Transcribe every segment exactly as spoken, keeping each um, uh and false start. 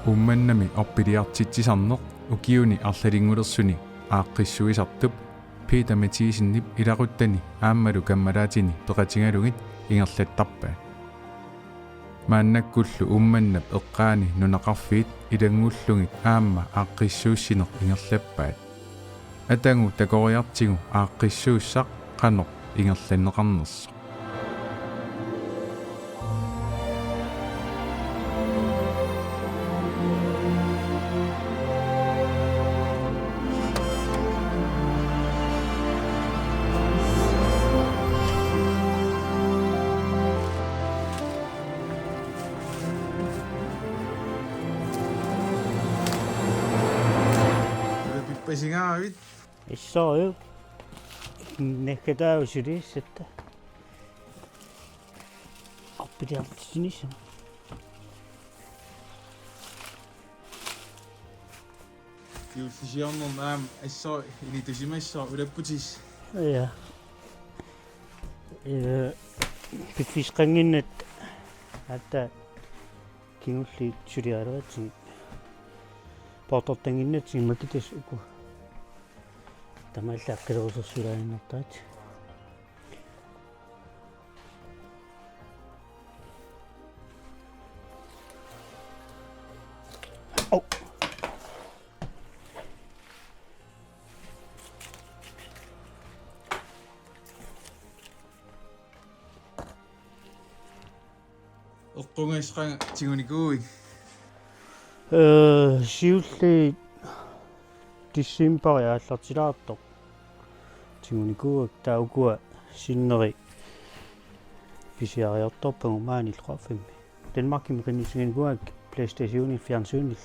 Uummannami orpiliartitsisarneq ukiuni arlalinngulersuni aaqqissuisartup Peter Mathiasenip ilaquttani aammalu kammalaatini peqatigalugit ingerlattarpaat. Maannakkullu Uummannap eqqaani nunaqarfiit ilanngullugit aamma aaqqissuussineq ingerlappaat. Atagu takoriartigu aaqqissuussaq qanoq ingerlanneqarnersoq. Pippasigaavit? Issooju. Nekkataavusilissatta. Orpiliartitsinissamut. Juullisiornermi aamma assut initusimassaaq ulapputis. Ja. Ee, piffissaqannginnatta aatsaat kingulliit suliaraluaratsigit. Poortortannginnatsigu makitassat uku. Taamaallaat qilerusersulaaginnartaratsigu. Au. Eqqugassaq qanga tigunikuuit? Ee, siulliit decembari aallartilaartoq tigunikuuakka, taava ukua sinneri pisiariartorpagut maani illoqarfimmi. Danmarkimi qinnussiginikuuakka PlayStationi fjernsynilu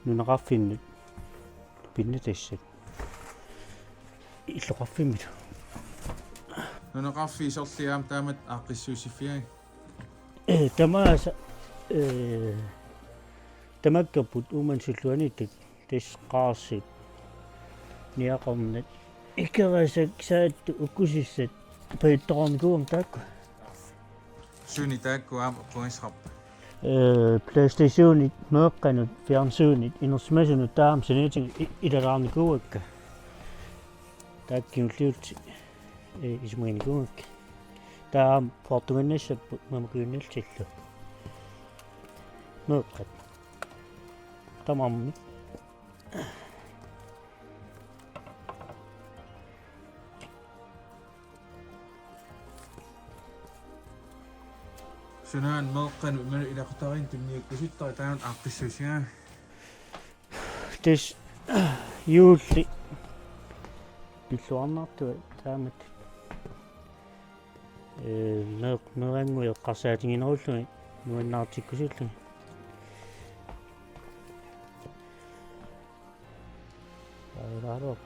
nunaqarfinnut pinnatassat illoqarfimmilu. Nunaqarfiit sorliit aamma taamatut aaqqissuussiffigaat? Ee, tamaasa, ee, tamakkerput Uummannap sulluaniittat, tassa qaarsut, niaqornat, ikerasak, saattut, ukkusissat pajuttoqarnikuugamik taakku. Sunik taakku aamma eqqugassaqarpat? Ee, PlayStationit, meeqqanut, fjernsynit, inersimasunut taama saniatigut i-, ilalaarnikuuakka. Taakku kingulliullutik, ee, isumaginikuuakka. Taava aamma poortuginnassapput mamakujunnatillu. Meeqqat. Tamarmik. Sunaana meeqqanut imaluunniit ilaqutariinnut tunniukkusuttarit taanna aaqqissuussigaavit? Tassa juulli pilluarnartua taamatut. Ee, meeq-, meerannguit eqqarsaatiginerullugit nuannaartikkusullugit. Aalaarua.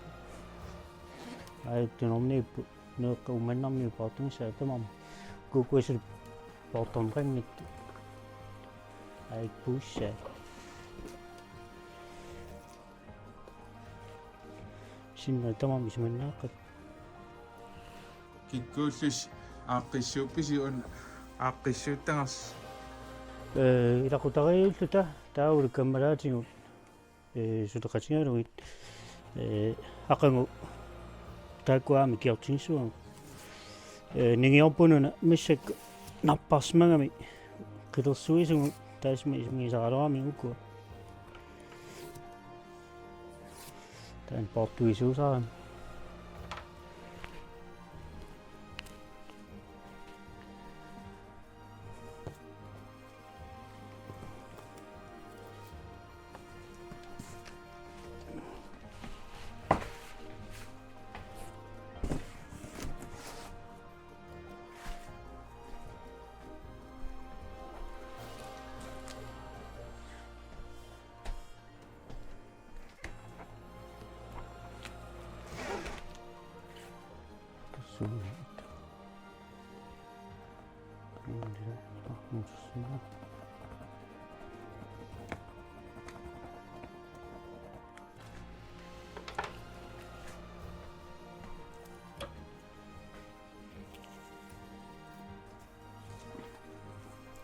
Aajukkunorniippu, meeqqat Uummannarmiut poortugissaat tamarmik. Kuukkuassat poortorneqanngitsut. Aajukkuussaat. Sinneri tamarmik isumannaaqqat. Kikkuullusi aaqqissuuppisi una aaqqissuuttagarsi? Ee, ilaqutariiulluta taavalu kammalaatigut, ee, suleqatigalugit, ee, aqagu taakku aamma ikiortigissavagut. Ee, ningiorpununa massakkut napparsimagami qilersuisugut taassuma isumagisaraluarami ukua. Taanna poortuisuusarami.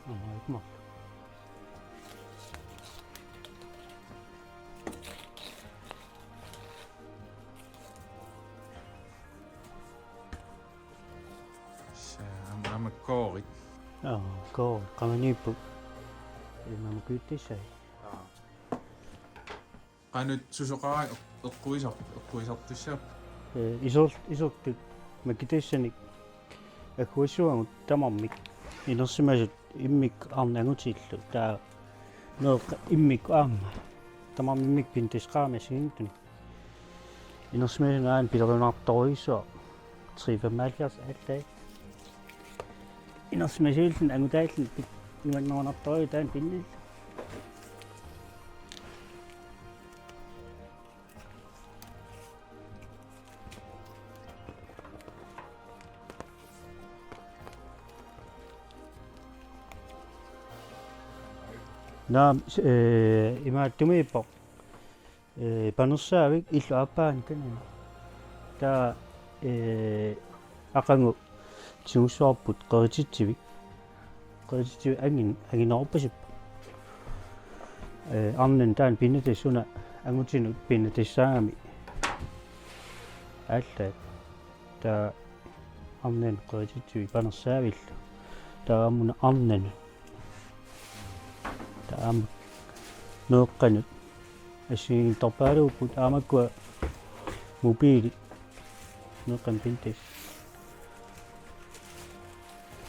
Aamma. Aa, koo, qamaniippu. Immaqa kujuttussai. Qanut susoqaraangat eqquisar-, eqquisartussaapput? Ee, isor-, isortut makitassani agguassuagut tamarmik inersimasut immikkut arnat angutillu. Taava meeqqat immikkut aamma. Tamarmik immikkut pinnattassat qaammat assigiinngitsunik. Inersimasut aamma pilerunartorujussuaq. Tre femoghalvfjerds allat. Inersimasuulluni angutaalluni pit-, nuannerunartorujussuaq taanna pinnillu. Naamik, ee, imaattumiippoq, ee, panersaavik illup aappaani kanani. Taava, ee, aqagu tigussavarput qerititsivik. Qerititsivik angin-, anginerorpasippoq. Ee, arnani taanna pinnattassaq una angutinut pinnattassagami. Allaat. Taava arnani qerititsivik panersaavillu. Taava aamma una arnani. Taava aamma meeqqanut. Assigiinngitsorpaaluupput aamma ukua mobiilit. Meeqqanut pinnattassat.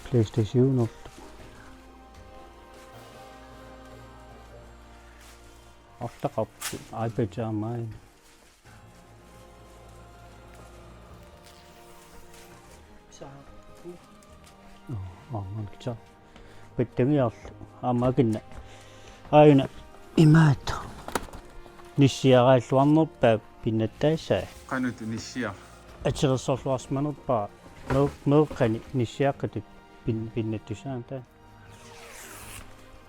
PlayStationerlu. Arlaqarput iPad aamma aajuna. Saakku. Aa, aamma kitsa. Pittangiarlu. Aamma akinna. Aajuna imaattoq. Nissiaraalluarnerpaaq pinnattaassaaq. Qanut nissiaq? Ateqersorluarsimanerpaaq. Meeq-, meeqqani nissiaqqatut pin-, pinnattussaammat taanna.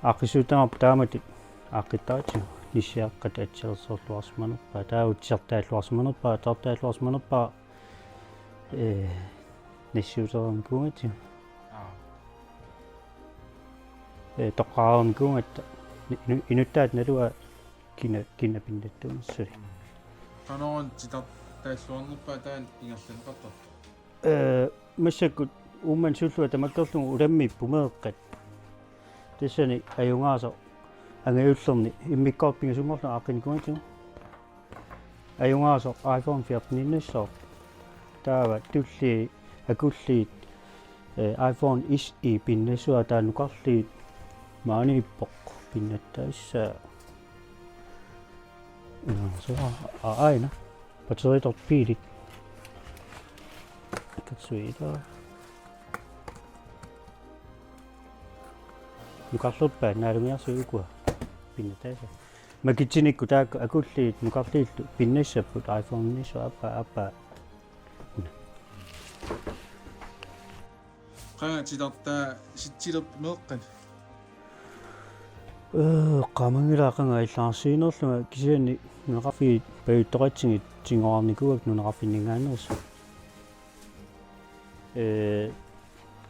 Aaqqissuuttagarput taamatut aaqqittaratsigit nissiaqqatut ateqersorluarsimanerpaaq, taava utsisartaalluarsimanerpaaq, atortaalluarsimanerpaaq, ee, nassiutereernikuugatsigu. Aa. Ee, toqqareernikuugatta inu-, inuttaat naluaat kina, kina pinnattuunersut. Qanoruna titartaalluarnerpaaq taanna ingerlanneqartartoq? Ee, massakkut Uummannap sullua tamakkerlugu ulammiipput meeqqat. Tassani ajugaasoq angajullerni immikkoortoq pingasunngorlugu aaqqinnikuugatsigu. Ajugaasoq iPhone fjorteninnassaaq. Taava tulliit akulliit, ee, iPhone S E pinnassuat, taava nukarliit maaniippoq pinnattaassaaq. Ina, så, aa, aajuna. Batteritorput biilit. Katsuita. Nukarlerpaat naalungiarsuit ukua pinnattaassaat. Makitsinikkut taakku akulliit nukarliillu pinnassapput iPhone-inissut aappaa, aappaa. Qanga titartaasitsilerpit meeqqat? Ee, qamanngilaq qanga allagarsiinerlunga, kisianni nunaqarfiit pajuttoqatsigit tigoornikuuakka nunaqarfinninngaanneersut. Ee,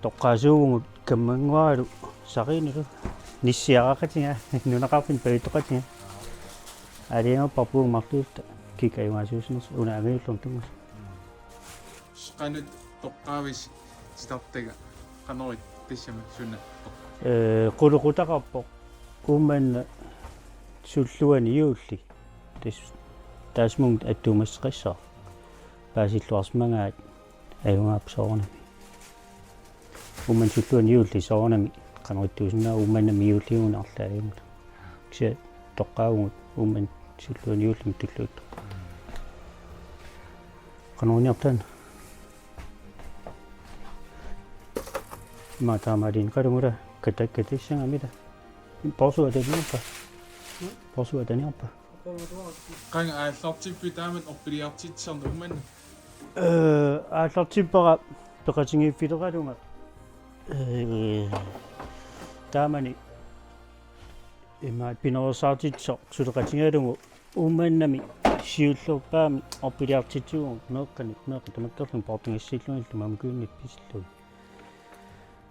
toqqaasuuvugut kammannguaralu sariinilu nissiaraqatiga nunaqarfinni pajuttoqatiga. Aalajangerparput uagut marluulluta kikkut ajugaasuussinersoq una angajullermut tunngasut. Qanoq toqqaavisi titartaga, qanoq tassami suna toqqaavisi? Ee, qulequtaqarpoq Uummannap sulluani juulli. Tassa taassumunnga attuumassuteqassaaq. Paasilluarsimagaat ajugaappoq soorunami. Uummannap sulluani juulli soorunami qanoq ittuusinnaava, Uummannami juulliugunarlaajummut. Kisianni toqqaavugut Uummannap sulluani juullimi tulluuttoq. Qanoruniarpa taanna? Ima taamaaliinnaqalugula kata-, katassagami ila. Poorsuaq ataniarpa? Poorsuaq ataniarpa? Qanga aallartippit taamatut orpiliartitsisarneq Uummannami? Ee, aallartippara peqatigiiffileralugu. Ee, taamani ima pinoreersaartitsisoq suleqatigalugu Uummannami siullerpaamik orpiliartitsivugut meeqqanut, meeqqat tamakkerlugit poortugassillugillu mamakujunnik pisillugit.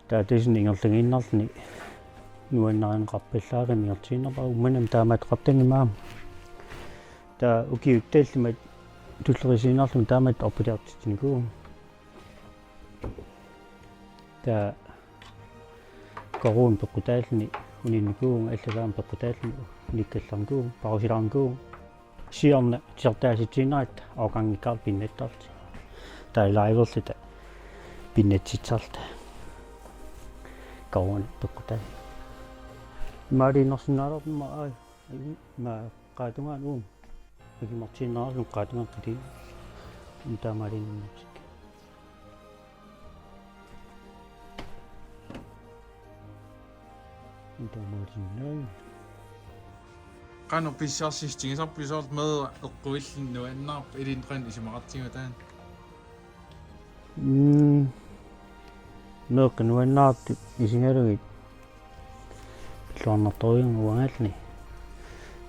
Taava tassa ingerlagiinnarluni nuannarineqarpallaarami ingerlatiinnarpara, Uummannami taamaattoqartanngimmat aamma. Taava ukiut tallimat tulleriinnarlugit taamatut orpiliartitsinikuuvugut. Taava Koruun peqqutaalluni uninnikuuvunga, allasaamik peqqutaalluni unikkallarnikuuvunga, pausilaarnikuuvunga. Siorna tiortaasitsiinnaratta oqanngikkaarluta pinnattarluta. Taava liverluta pinnatsitsisarluta. Koruuna peqqutaa. Maaliinnarsinnaalermat ai. Ima qaatungaan uum. Akimartiinnarlun qaatungaan qiti. Intaamaaliinnartik. Intaamaaliinnaa. Qanoq pissarsiutigisarpit soorlu meeraq eqquilluni nuannaarpa, ilinnut qanoq isumaqartigiva taanna? Mm. Meeqqat nuannaartut isigalugit pilluarnartorujummik uangaalluni.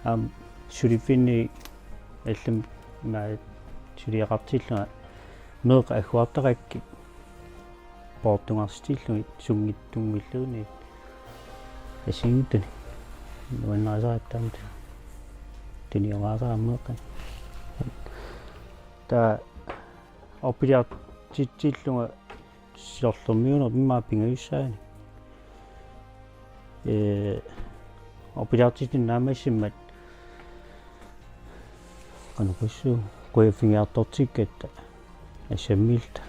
Aamma suliffinni allamik maani suliaqartillunga meeqqat agguartaqakkit poortungarsitillugit sunngitsunnguilluunniit assigiinngitsunik nuannarisaratta aamma tunioraasarami meeqqat. Taava orpiliartitsillunga siorlermiuunerput immaqa pingajussaanik. Ee, orpiliartitsineq naammassimmat qanoq qiassuugut, qujaffigiartortikkatta assammilluta.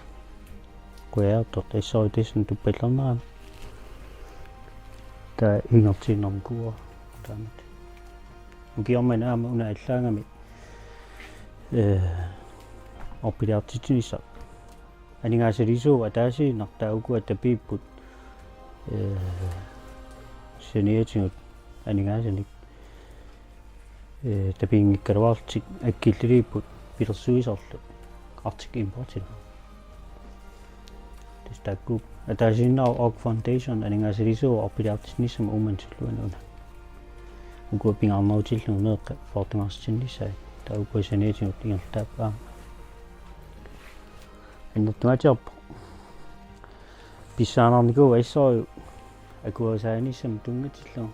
Qujaartortut assorsuaq tassani tuppallernerami. Taava ingerlaannarnikuuara taamatut. Ukioq manna aamma una allaagami, ee, orpiliartitsinissaq. Aningaasaliisuuvoq ataasiinnaq, taava ukua tapiipput, ee, saniatigut aningaasanik, ee, tapiinngikkaluarlutik akkilliliipput pilersuisorlu Arctic Importilu. Tassa taakku ataasiinnaq Orc Foundation aningaasaliisuuvoq orpiliartitsinissamut Uummannap tulluani una. Ukua pingaarnerutillugit meeqqat poortungarsitsinnissaat, taava ukua saniatigut ingerlataappaanga. Annertungaatsiarpoq. Pissaanarnikuuvoq assorsuaq akuerisaanissamut tunngatillugu.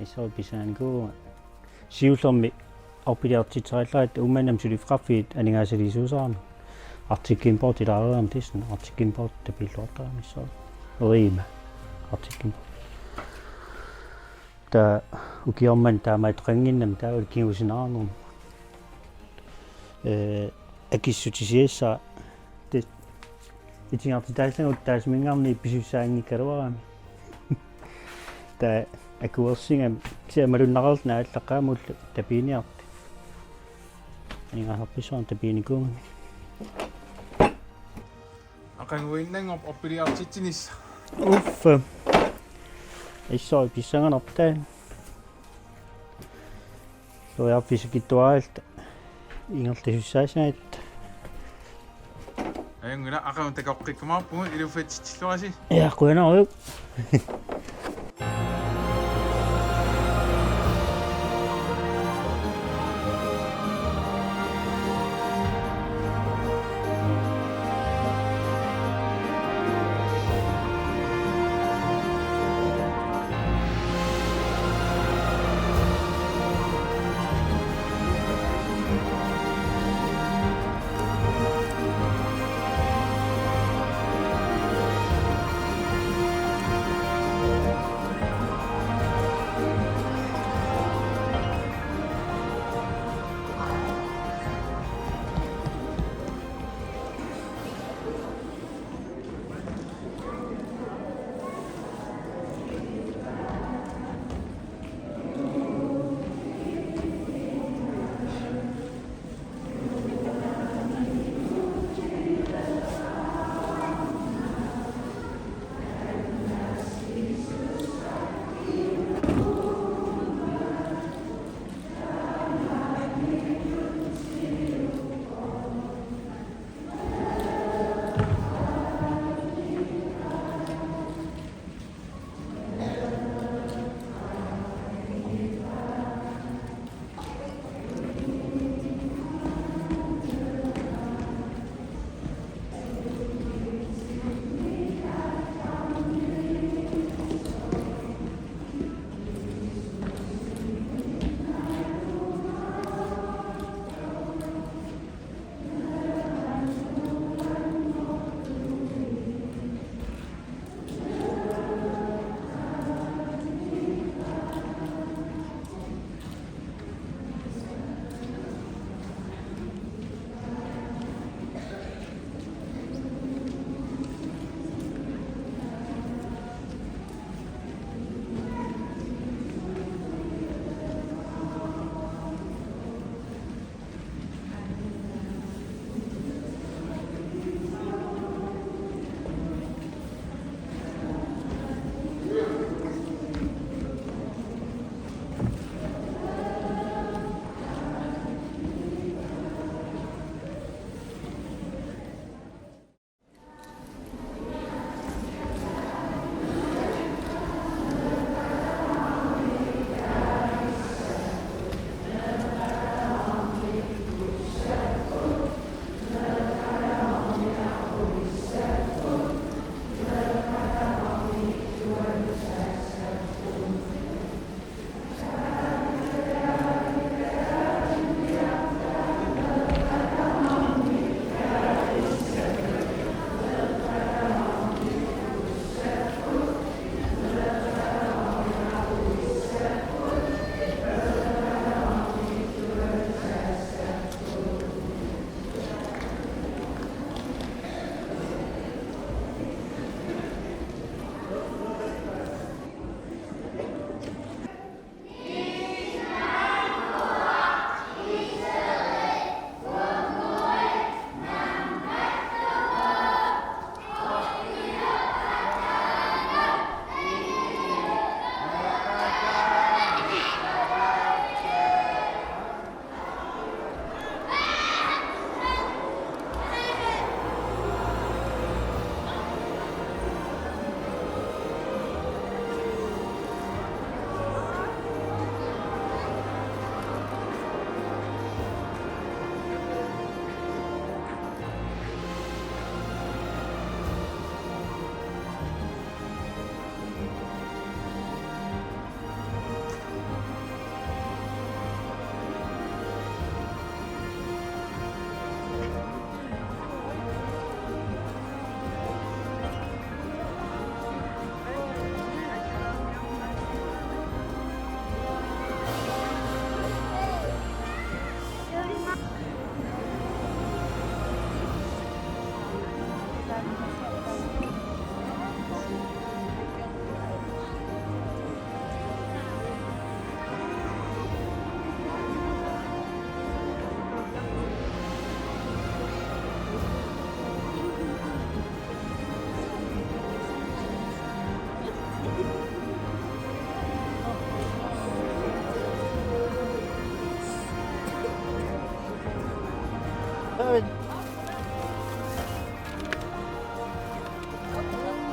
Assorsuaq pissaanikuuvoq. Siullermik orpiliartitseriallaratta Uummannami suliffeqarfiit aningaasaliisuusarami. Arctic Import ilaareerami tassani, Arctic Import tapiilluartarami assorsuaq. Rema. Arctic Import. Taava ukioq manna taamaattoqannginnami taava kingusinneqarnermut. Ee, akissutisiassaa. Te-, itigartitaassagutta taassuminngaanniit pisussaanngikkaluarami. Taava akuersigami, kisianni malunnarluni aallaqqaammut ullut tapiiniartut. Aningaasarpassuarnik tapiinikuugami. Aqaguinnanngorpoq orpiliartitsinissaq. Uffa. Assorsuaq pissanganarpoq taanna. Suliarfissakittuaralta ingerlasussaassagatta. Ajunngilaq, aqagu takoqqikkumaarpugut, iluffatsitsilluarisi. Ja, qujanarujussuaq.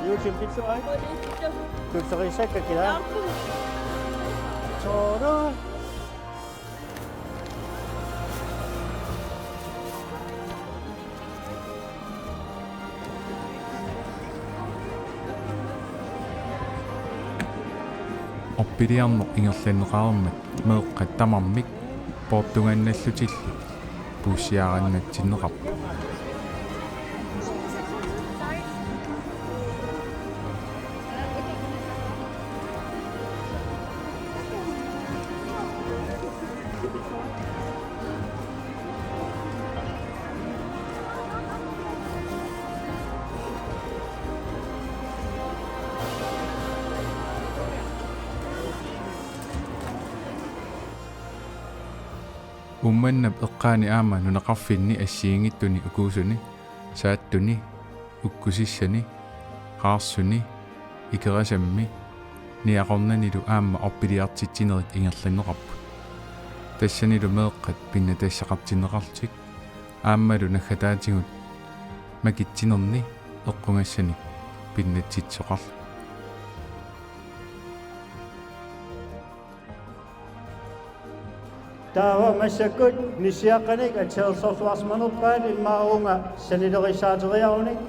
Juullimi pilluarit. Tullerisakka kila. Soorlu. Orpiliarneq ingerlanneqarmat meeqqat tamarmik poortugaannallutillu puussiaarannatsinneqarput. Uummannap eqqaani aamma nunaqarfinni assigiinngitsuni ukuusuni, Saattuni, Ukkusissani, Qaarsuni, Ikerasammi, Niaqornanilu aamma orpiliartitsinerit ingerlanneqarput. Tassanilu meeqqat pinnatassaqartinneqarlutik aammalu naggataatigut makitsinerni eqqugassanik pinnatsitsisoqarluni. Taava massakkut nissiaqqanik atsilersorsuarsimanerpaat immaqa uunga sanileriissaateriarunik.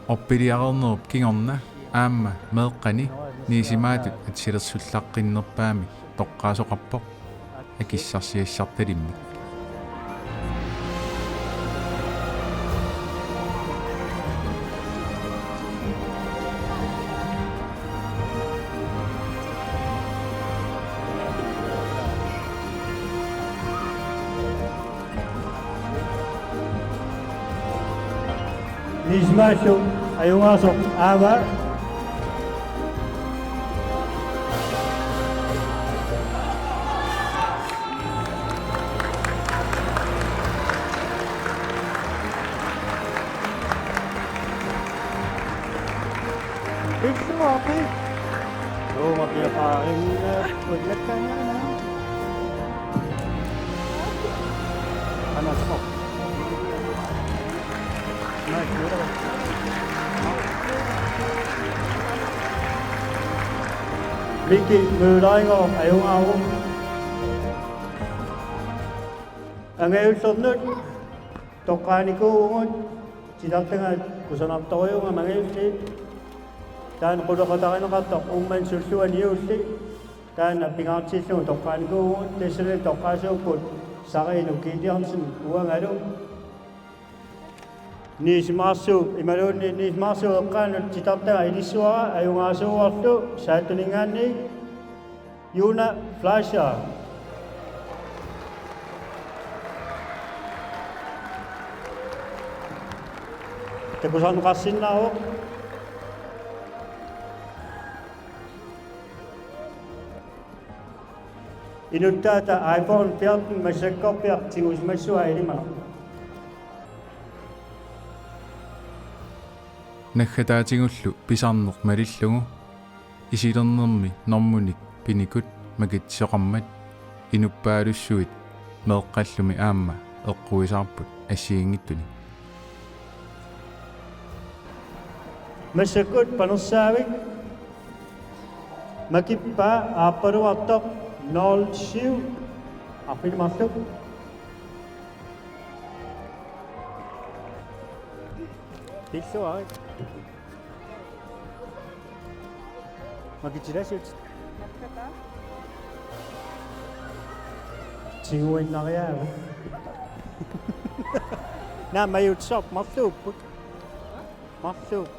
Orpiliareernerup kingorna aamma meeqqani niisimaatut atsilersullaqqinnerpaamik toqqaasoqarpoq akissarsiassartalimmik. Niisimaallu ajugaasoq aamma. Illuapi. Roma piaqarinna kullakkaangaana. Anasmo. Miki Mølleringer ajugaavoq. Angajullermut toqqaanikuuvugut, titartagaat kusanartorujuummata angajulliit. Taanna qulequtarineqartoq Uummannap sulluani juulli. Taanna pingaartillugu toqqaanikuuvugut, tassani toqqaasuupput Sariinuk Gideonsen uangalu. Niisimaarsuup imaluunniit niisimaarsuup eqqaanut titartagaa ilissavara ajugaasuuvorlu Saattuninngaanniit Juna Fleischer. Takusarneqarsinnaavoq. Inuttaata iPhone fjorten massakkorpiaq tigusimassavaa ilimanarpoq. Naggataatigullu pisarneq malillugu isilernermi normunik pinikut makitsisoqarmat inuppaalussuit meeqqallumi aamma eqquisaarput assigiinngitsunik. Massakkut panersaavik makippaa aappaluartoq nul syv arfineq-marluk. Pilluarit. Makitsilaassutit. Tiguinnariaavit. Naammajuutsoq marluupput. Marluupput.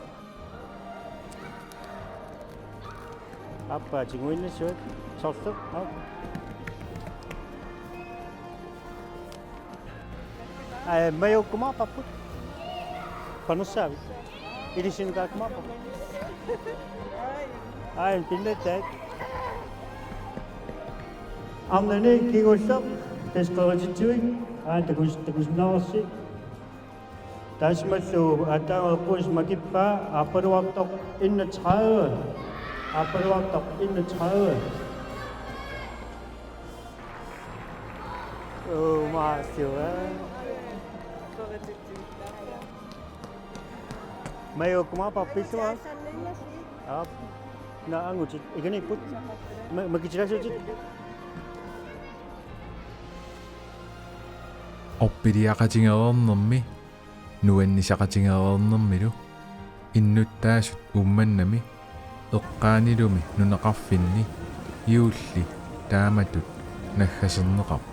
Aappaa tiguinnassuat. Sorlu. Aap. Ai, majuukkumaarparput. Panersaavit. Ilissinnut kaakkumaarparput. Ai, pinnattaat. Arnani kingulleq, tassa qerititsivik, aana takus-, takusinnaavarsi. Taassumalu aatsaat eqquisaq makippaa, aappaluartoq enogtredive. Aappaluartoq enogtredive. Umaasiua. Majukkuma pappilluaq. Aap. Naa angutit. Ikaniipput. Ma-, makitilaassutit. Orpiliaqatigereernermi, nuannisaqatigereernermilu, innuttaasut Uummannami eqqaanilumi nunaqarfinni juulli taamatut naggaserneqarpoq.